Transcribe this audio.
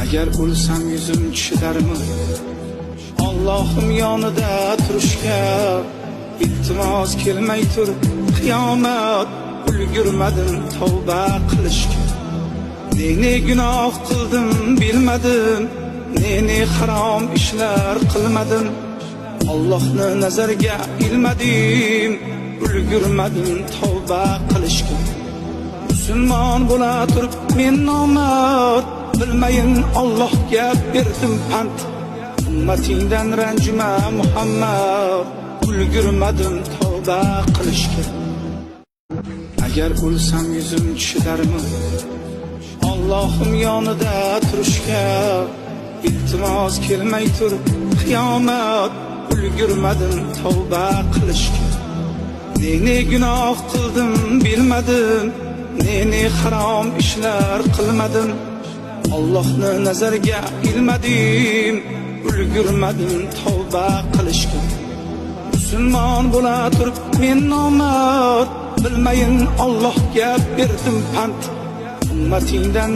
Agar o'lsam yuzim chidarmi Allohim yonida turishga? Iltimos, kelmay tur qiyomat, ulgurmadim tavba qilishga. Ne ne gunoh qildim, bilmadim, ne ne harom ishlar qilmadim. Allohni nazarga ilmadim, ulgurmadim tavba qilishga. Musulmon bo'la turib men nomard, bilmayin Allohga berdim pand. Ummatingdan ranjima, Muhammad, ulgurmadim tavba qilishga. Agar o'lsam yuzim chidarmi Allohim yonida turishga? Iltimos, kelmay tur qiyomat, ulgurmadim tavba qilishga. Ne ne gunoh qildim, bilmadim, ne ne harom ishlar qilmadim. Allohni nazarga ilmadim, ulgurmadim tavba qilishga. Musulmon bo'la turib men nomard, bilmayin Allohga berdim pand. Ummatingdan